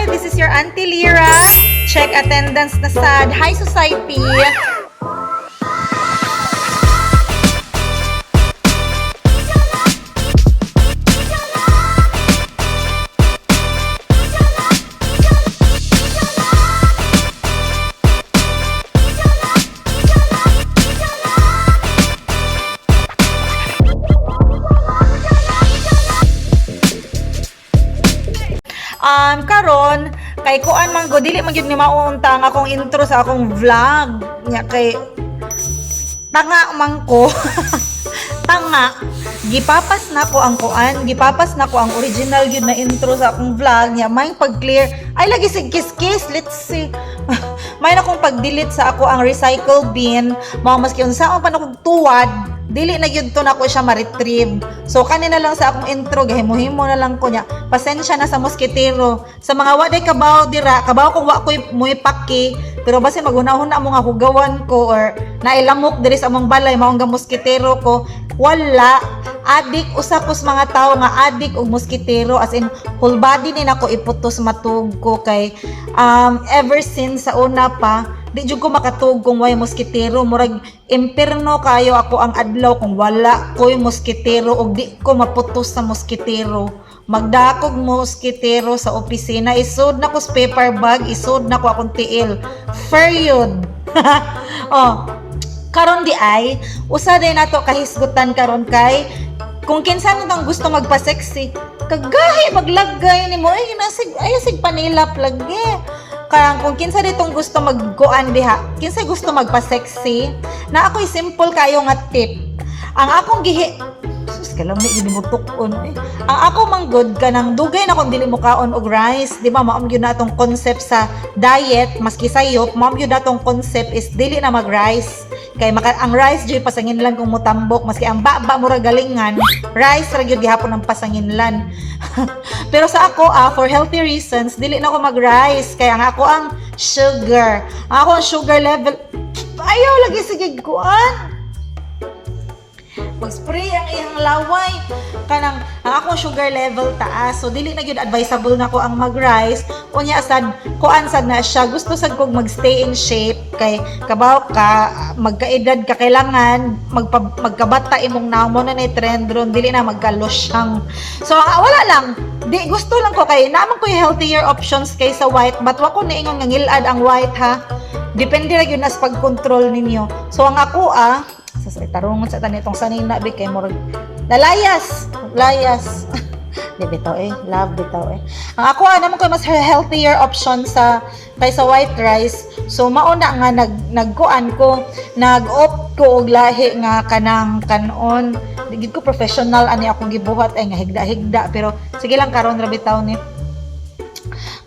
everyone! This is your Auntie Lira. Check attendance na sad. Hi, society! Karon kay kuan man go, dili man gyud ni mauunta ang akong intro sa akong vlog. Nya kay tanga man ko. Tanga. Gipapas na ko ang kuan, gipapas na ko ang original gyud na intro sa akong vlog nya may pag-clear. Ay lagi sig kiss-kiss, let's see. May na akong pag-delete sa ako ang recycle bin. Mao maski unsaon pa na kog tuwad, dili na gyud to nako siya ma-retrieve. So kani na lang sa akong intro, gahimo-himo na lang ko niya. Pasensya na sa moskitero. Sa mga waday kabaw dira, kabaw kung wa ko'y mo'y paki, pero basin maghuna-huna mo nga hugawan ko or nailamok diri sa among balay maong ga moskitero ko. Wala. Adik usa ko sa mga tawo nga adik og moskitero, as in whole body ni nako iputos matug ko kay ever since sa una pa di jud ko makatug kung way moskitero. Murag impierno kayo ako ang adlaw kung wala ko'y moskitero og di ko maputos sa moskitero. Magdakog moskitero sa opisina, isod na ko sa paper bag, isod na ko akong tiil. Period. Oh, karon di ay usa day nato kahisgutan karon kay kung kinsa nitong gusto magpa-sexy, kagahi maglagay nimo ay nasig ay sig panilap lagi. Kaya kung kinsa ditong gusto magkuan diha, kinsa gusto magpa-sexy, na ako'y simple kayo nga tip. Ang akong gihi Sus, kalami gid mo tukon eh. Ang ako manggod kanang dugay na kung dili mo kaon og rice, di ba? Mao gyud na atong concept sa diet, maski sayop, mao gyud na atong concept is dili na mag-rice. Kay maka, ang rice jud pasanginlan kung mutambok, maski ang baba mura galingan, rice ra gyud gihapon ang pasanginlan. Pero sa ako for healthy reasons, dili na ako mag-rice kaya ang ako ang sugar. Ang ako ang sugar level ayaw lagi sige kuan mag-spray ang iyang laway kanang ang akong sugar level taas, so dili na gyud advisable na ko ang mag-rice. Unya sad kuan sad na siya, gusto sad kog mag-stay in shape kay kabaw ka magkaedad ka, kailangan magkabata imong namo na ni trend ron, dili na magkalusyang. So wala lang, di gusto lang ko kay naman ko yung healthier options kaysa white, but wa ko niingon nga ngilad ang white ha, depende ra gyud na sa pag-control ninyo. So ang ako sa tarungon sa tanitong sanina bi kay murag nalayas layas. Di bitaw eh, love bitaw eh. Ang ako naman ko mas healthier option sa kaysa white rice. So mauna nga nagkuan ko, nag-opt ko og lahi nga kanang kanon. Di gid ko professional ani akong gibuhat ay nga higda-higda, pero sige lang karon ra bitaw ni.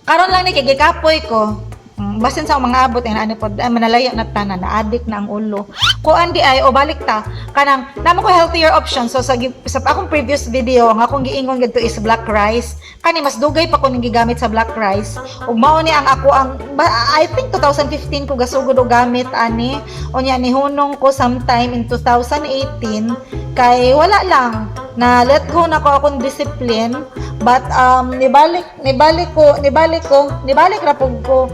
Karon lang ni kay gikapoy ko. Basin sa mga abot ay ano pod ay manalaya na tanan, na addict na ang ulo. Kuan di ay o balik ta kanang namo ko healthier option. So sa akong previous video, ang akong giingon gadto is black rice. Kani mas dugay pa ko ning gigamit sa black rice. Ug mao ni ang ako ang I think 2015 ko gasugod og gamit ani. Unya nihunong ko sometime in 2018 kay wala lang na let go na ko akong discipline, but nibalik nibalik ko nibalik ko nibalik ra pug ko.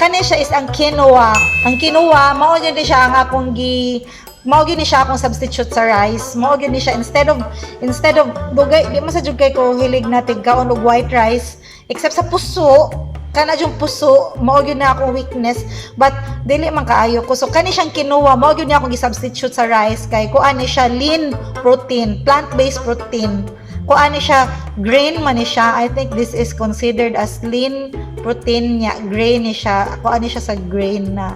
Kani siya is ang quinoa. Ang quinoa mao gyud ni siya ang akong gi mao gyud ni siya akong substitute sa rice. Mao gyud ni siya instead of dugay di man sa jud kay ko hilig na tigkaon og white rice except sa puso kana yung puso, mao gyud na akong weakness, but dili man kaayo ko. So kani siyang quinoa mao gyud niya akong gi-substitute sa rice kay kuan ni siya lean protein, plant-based protein. Kuan ni siya, grain man ni siya. I think this is considered as lean protein niya, grain ni siya. Kuan ni siya sa grain na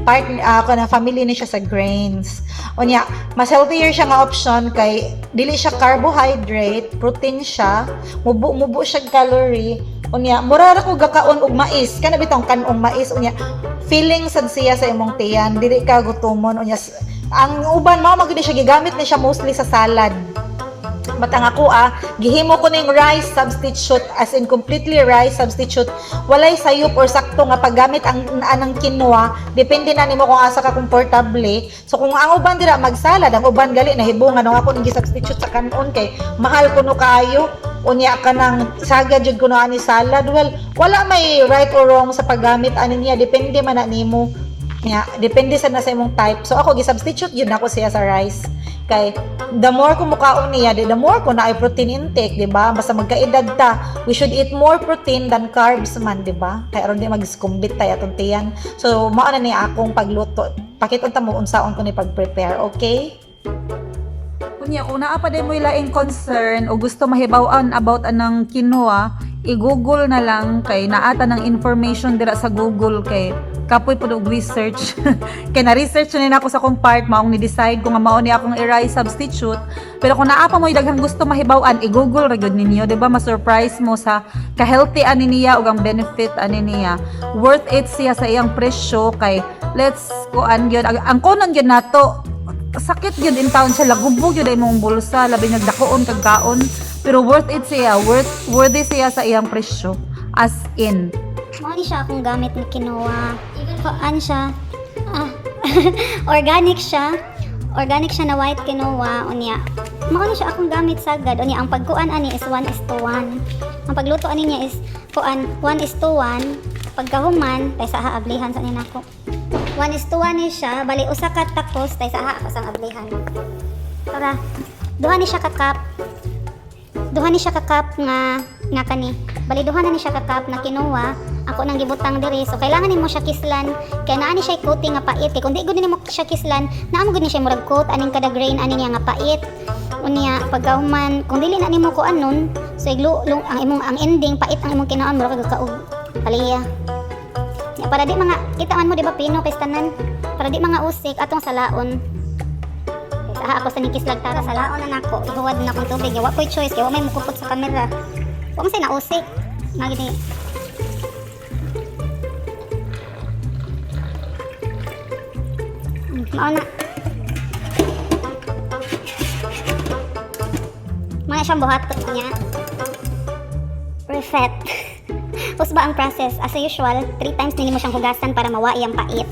part, na family ni siya sa grains. Unya mas healthier siya nga option kay dili siya carbohydrate, protein siya, mubo mubo siya calorie. Unya mura ra ko gakaon og mais, kana bitong kanong mais. Unya feeling sad siya sa imong tiyan, dili ka gutomon. Unya ang uban mao man gyud ni siya gigamit ni siya mostly sa salad. But ang ako gihimo ko ning rice substitute, as in completely rice substitute. Walay sayop or sakto nga paggamit ang anang quinoa, depende na nimo kung asa ka komportable. So kung ang uban dira magsalad, ang uban gali nahibungan nung ako ning gi-substitute sa kanon kay mahal kuno kaayo. Unya kanang sagad jud kuno ani salad. Well, wala may right or wrong sa paggamit ani niya, depende man na nimo. Nya, depende sa nasa imong type. So ako, gi-substitute yun ako siya sa rice. Kay the more ko mukaon niya, the more ko na ay protein intake, di ba? Basta magkaedad ta, we should eat more protein than carbs man, di ba? Kay aron di magskumbit tayo atong tiyan. So mao na ni akong pagluto. Pakit unta mo unsaon ko ni pag-prepare, okay? Kunya, kung naa pa din mo laing concern o gusto mahibaw-an about anang quinoa, i-Google na lang kay naata ng information dira sa Google kay kapoy pud og research. Kay na-research na nako sa akong part, maong ni-decide ko nga mao ni akong i-rice substitute. Pero kung naa pa mo daghang gusto mahibaw-an, i-Google ra gyud ninyo, di ba? Ma-surprise mo sa ka-healthy ani niya ug ang benefit ani niya. Worth it siya sa iyang presyo kay let's kuan gyud ang kunon gyud nato, sakit gyud in town siya, lagubog gyud imong bulsa, labi nagdakoon kag kaon, pero worth it siya, worthy siya sa iyang presyo, as in. Mao ni siya akong gamit nga quinoa. Kuan siya. Ah, organic siya. Organic siya na white quinoa unya. Mao ni siya akong gamit sagad unya. Ang pagkuan ani is 1 is to 1. Ang pagluto ani niya is kuan 1 is to 1. Pagkahuman tay sa haablihan sa nako. 1 is to 1 ni siya, bali usa ka takos tay sa ha ako sang ablihan. Tara. Duha ni siya ka cup. Duha ni siya ka cup nga nga kani. Bali duha na ni siya ka cup na quinoa. Ako nang gibutang diri. So kailangan nimo siya kislan kay naa ni siya coating nga pait, kay kung di gud nimo siya kislan, naa mo gud ni siya murag coat aning kada grain ani niya nga pait. Unya pagkahuman, kung dili na nimo kuan nun, so iglu lung, ang imong ang ending pait ang imong kinaon, murag kag kaog paliya. Ya, para di mga kita man mo, di ba, pino kay tanan, para di mga usik atong salaon. Sa ako sa nikislag tara sa laon na nako, ihuwad na akong tubig. Wa ko'y choice kay wa may mukupot sa kamera. Wa man say nausik. Nga gini. Mao na. Mao na siyang buhaton niya. Refet. Usba ang process. As usual, three times nili mo siyang hugasan para mawa'i ang pait.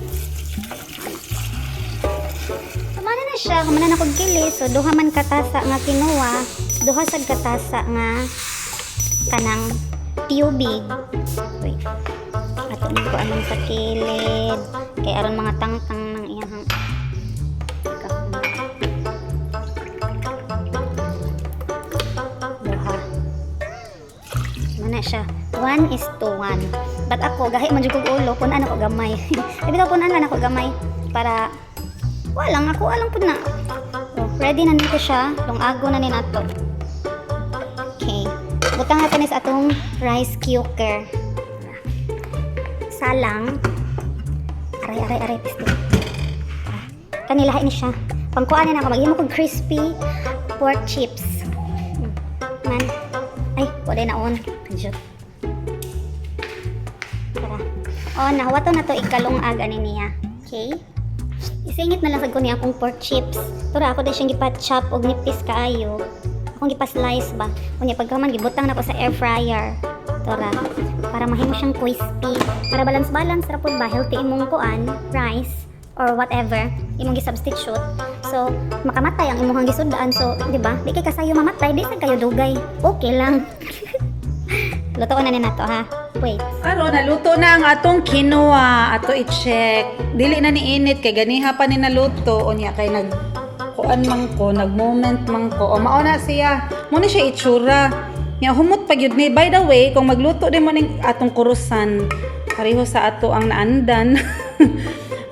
Humana na siya, humana na kog kili. So duha man katasa nga quinoa, duha sad katasa nga kanang tubig. Wait. Ato na ko anong sa kilid kay aron mga tangtang ng iyang duha. Mana siya. 1 is to 1. But ako, gahi man jud kog ulo, punan ako gamay. Ibig punan lang ako gamay para walang ako alang pud na. So, ready na nito siya. Lungago na ni nato. Okay. Butang natin is atong rice cooker. Salang. Aray, aray, aray, pisti. Kanilahin ni siya. Pangkuan na ako. Maghimo kog crispy pork chips. Man. Ay, wala na on. Kanjut. Tara. Oh, nahawato na to ikalungag ani niya. Okay? Isingit na lang sad ko niya akong pork chips. Tura ako dahil siyang gipa-chop og nipis kaayo. Akong gipa-slice ba. Unya pagkaman gibutang na ko sa air fryer. Tura para mahimo siyang crispy. Para balance-balance ra pud ba, healthy imong kuan, rice or whatever imong gi-substitute. So makamatay ang imong gisud-an. So, di ba? Di kay kasayo mamatay, di sad kayo dugay. Okay lang. Luto na ni nato ha. Wait. Karon naluto na ang atong quinoa, ato i-check. Dili na ni init kay ganiha pa ni naluto, unya kay nag kuan man ko, nag moment man ko. O mao na siya. Mo ni siya itsura. Nya humot pa gyud ni. By the way, kung magluto din mo ning atong kurusan, pareho sa ato ang naandan.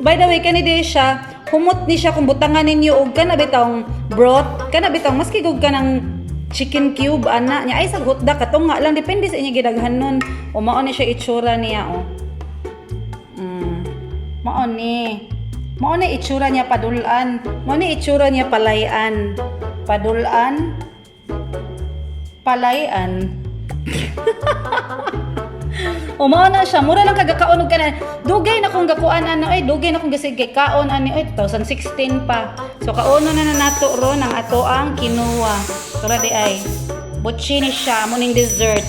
By the way, kani di siya, humot ni siya kung butangan ninyo og kana bitawng broth, kana bitawng maski gug kanang chicken cube ana niya ay sa hotdog katong nga lang, depende sa inyo gidaghan nun. O mao ni siya itsura niya, oh. Mao ni. Mao ni itsura niya padulan. Mao ni itsura niya palayan. Padulan. Palayan. O mao na siya, mura lang kagakaon og kanan. Dugay na kong gakuan ano ay, dugay na kong gasig kay kaon ani oy, 2016 pa. So kaono na na nato ron ang ato ang quinoa. Tura di ay. Butchini siya mo ning dessert.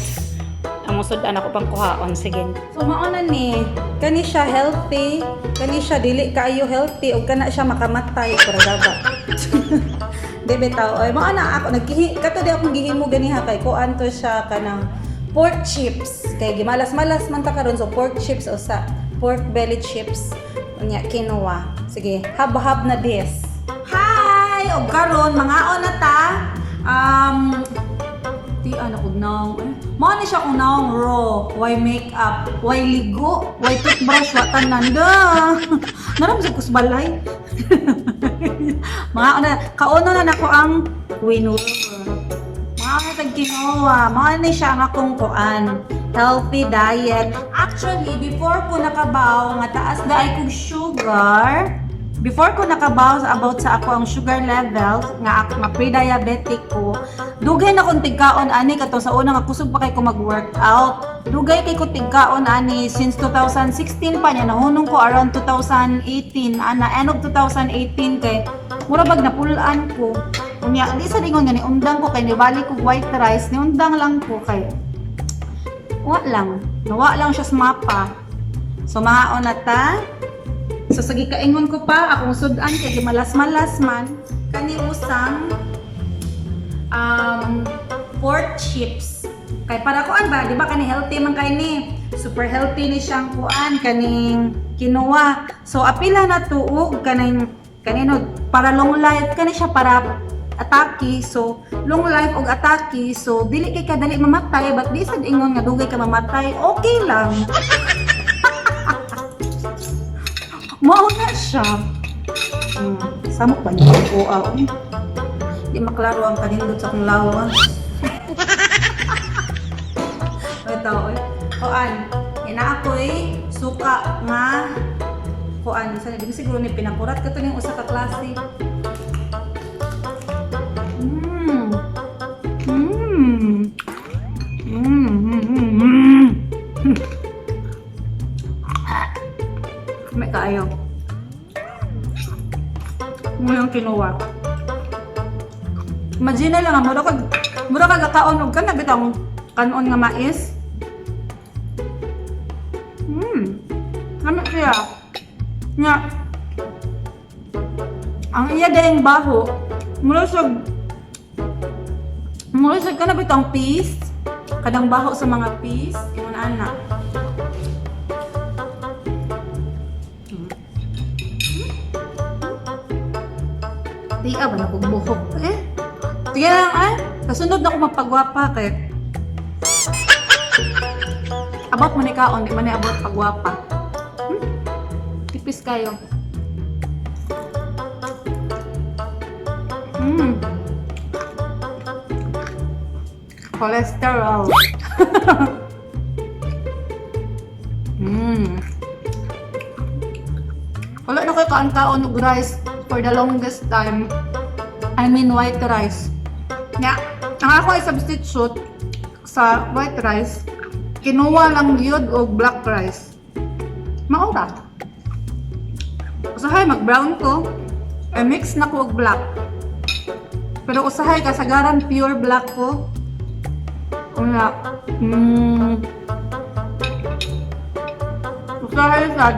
Ang sud-an ako pang kuhaon, sige. So mao na ni, kani siya healthy, kani siya dili kaayo healthy ug kana siya makamatay para gaba. Di bitaw oy, mao na ako nagkihi kato di akong gihimo ganiha kay kuan to siya kanang pork chips kay gimalas-malas man ta karon, so pork chips o sa pork belly chips, unya quinoa. Sige, hab-hab na this. Hi! Og karon mangaon na ta. Ti ano kog naong eh. Mao ni siya kung naong raw, why makeup, why ligo, why toothbrush, wa tanan da. Naram sa kusbalay. Mga una, kauno na nako ang quinoa. Mga na tag quinoa, mao ni siya ang akong kuan. Healthy diet. Actually, before ko nakabaw nga taas na ay kog sugar, before ko nakabaw about sa ako ang sugar level nga ako nga pre-diabetic ko, dugay na kong tigkaon ani kato sa una nga kusog pa kay ko mag-workout. Dugay kay ko tigkaon ani since 2016 pa niya, nahunong ko around 2018 ana, end of 2018, kay mura bag napulaan ko. Unya di sa lingon nga ni undang ko kay nibalik ko white rice, niundang lang ko kay wa lang, nawa lang siya sa mapa. So maon na ta. So sa gikaingon ko pa, akong sudan kay gimalas-malas man kani usang pork chips. Kay para kuan ba, di ba kani healthy man kay ni. Super healthy ni siyang kuan kaning quinoa. So apila na tuog kaning kanino para long life kani siya, para atake. So long life og atake. So dili kay kadali mamatay, but di sad ingon nga dugay ka mamatay. Okay lang. Mao na siya. Samok ba niya? Oo, ah, uy. Di maklaro ang kanindot sa akong lawas. Ito, oy. Kuan, ina ako'y suka nga kuan sa di siguro ni pinakurat kato ning usa ka klase. May kaayo. Mo yung kinuha. Imagine na lang, mura kag kaon og kana bitong kanon nga mais. Ano siya? Nga. Ang iya daing baho, mura siya kana bitong peas. Kadang baho sa mga peas, ingon ana. Tiya ba na kong buhok eh? Sige lang eh. Kasunod na ako mapagwapa kay about man ni kaon, di man ni about pagwapa. Tipis kayo. Cholesterol. Wala na ko'y kaon-kaon og rice for the longest time. I mean white rice. Nya, ang ako ay substitute sa white rice, quinoa lang yun og black rice. Mao ra. Usahay mag-brown ko, eh mix na ko og black. Pero usahay kasagaran pure black ko. Wala. Usahay sad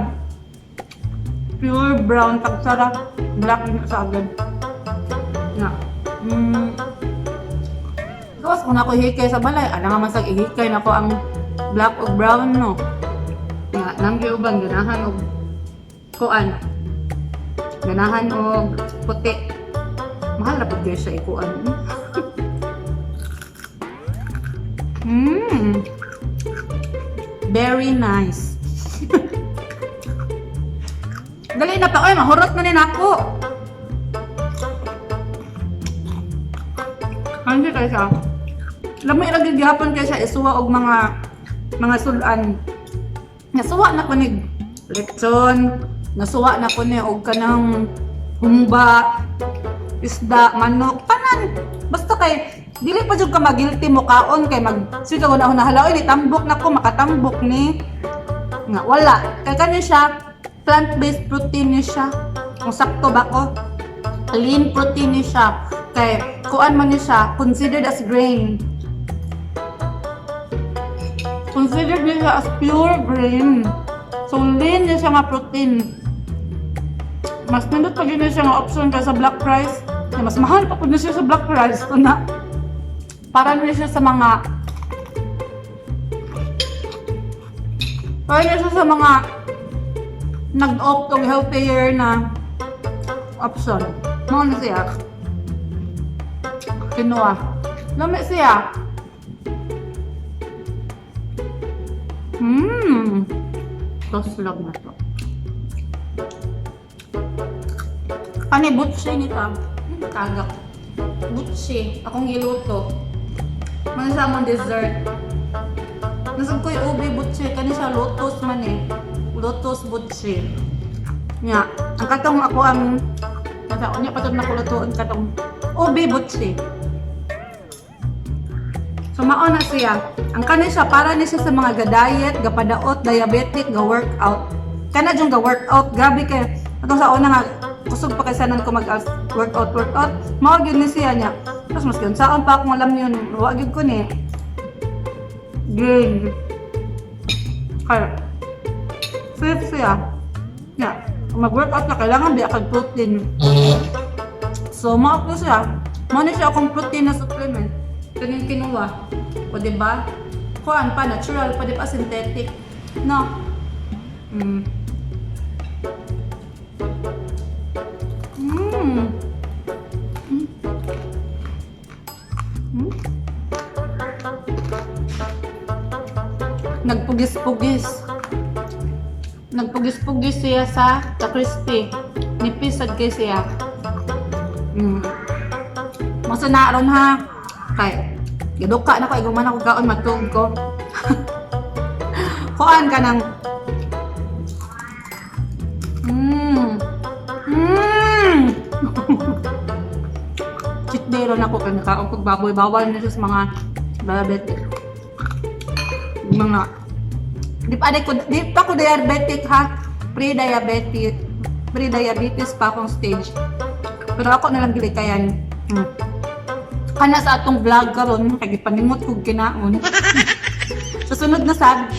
pure brown tagsara black na sa agad. Na. Gawas kung ako hikay sa balay, alam nga man sag ihikay na ko ang black o brown, no. Nga, nang uban ganahan og kuan. Ganahan og puti. Mahal ra pud kayo siya ikuan. Very nice. Dali na pa, oy, mahurot na ni nako. Ano kay siya? Lamay ra gyud gihapon kay siya isuwa og mga sulan. Nasuwa na ko ni lechon, nasuwa na ko ni og kanang humba, isda, manok, tanan. Basta kay dili pa jud ka magilty mo kaon kay mag sige ko na hala, oy, tambok na ko, makatambok ni nga wala kay kani siya, plant-based protein ni siya. Kung sakto ba ko, lean protein ni siya kay kuan man ni siya, considered as grain, considered ni siya as pure grain, so lean ni siya nga protein. Mas nindot pa gyud ni siya nga option kaysa black rice. Kaya mas mahal pa po na siya sa black rice. Kuna, para na siya sa mga nag-opt og healthier na option. Mao na siya. Quinoa. Lami siya. Toslog na to. Ani butsi ni ta. Tagak. Butsi. Akong giluto. Man sa among dessert. Nasag ko'y ube butsi. Kani siya lotus man eh. Lotus butsi. Nya, ang katong ako ang kata unya patod na kulutuon katong ube butsi. So mao na siya. Ang kani siya para ni siya sa mga ga-diet, gapadaot, diabetic, ga-workout. Kana jung ga-workout, grabe kay atong sa una nga kusog pa kay sanan ko mag workout workout. Mao gyud ni siya niya. Tapos mas saon pa akong alam yun, wa gyud ko ni. Gain. Kaya safe siya. Yeah. Kung mag-workout na, kailangan biya kag protein. So, mao ko siya. Mao ni siya akong protein na supplement. Kaning quinoa. O, di ba? Kuan pa, natural pa, di ba? Synthetic. No? Nagpugis-pugis. Nagpugis-pugis siya sa crispy. Nipis sad kay siya. Masa na ron ha. Kay giduka na ko iguman ako kaon matug ko. Kuan ka ng. Cheat day ron ako kay nakaon kog baboy, bawal na siya sa mga diabetic. Mga di pa ko diabetic ha. Pre-diabetic. Pre-diabetes pa akong stage. Pero ako na lang gilikayan. Kana sa atong vlog karon kay gipanimot kog kinaon. Sa sunod na sad.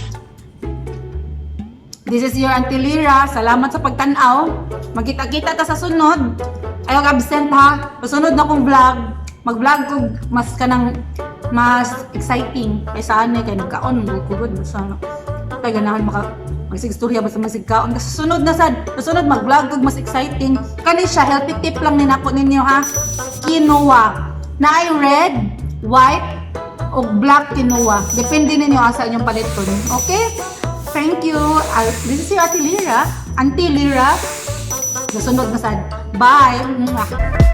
This is your Auntie Lira. Salamat sa pagtan-aw. Magkita-kita ta sa sunod. Ayaw absent ha. Sa sunod na kong vlog, mag-vlog ko mas kanang mas exciting kaysa ano kay nagkaon mo ko gud sa kay ganahan maka magsigstorya basta masigkaon kasi sunod na sad, sa sunod mag-vlog kog mas exciting. Kani siya, healthy tip lang ni nako ninyo ha. Quinoa na ay red, white o black quinoa, depende ninyo asa inyong paliton. Okay, thank you. This is your Ate Lira, Auntie Lira. Sa sunod na sad. Bye. Mwah.